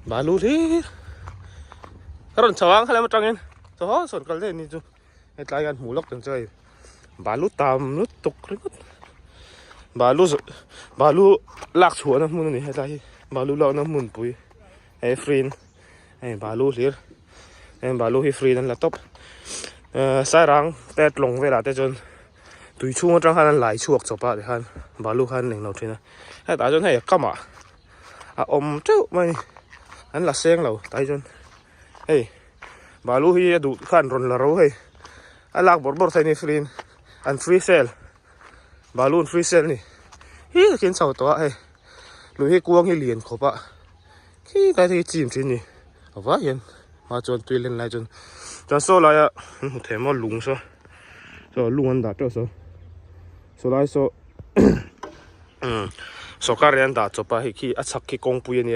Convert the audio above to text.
Balu hlir ka rawn chho ang khalem atangin chaw haw sawn kal daih a ni chu hetlai hian hmuh lawk ang chu hei balu tam lutuk ringawt balu balu lak chhuahna hmun a ni hetlai hi balu lakna hmunpui hei free in hei balu hlir heng balu hi free in an la tawp ehh sairang te tlawng velah te chuan tui chhung atang khan an lai chhuak chawp a tikhan balu khan an englo thin a hetah chuan hei a kamah a awm teuh mai a ni an la seng lo tai chuan hei balu hi a duh khan rawn la ro hei a lak bawrh bawrh theih a ni free in an free sale balu an free sale a ni hi takin chho tawh a hei lui hi kuang hi lian khawp a khi tlai te hi chim thin a ni a vai hian hma chuan tui len lai chuan chuan saw laia an hmu thei maw lung saw saw lung an dah teuh saw saw lai saw. Sawrkar in an dah chawp a hei khi a chhak khi kawngpui a nia.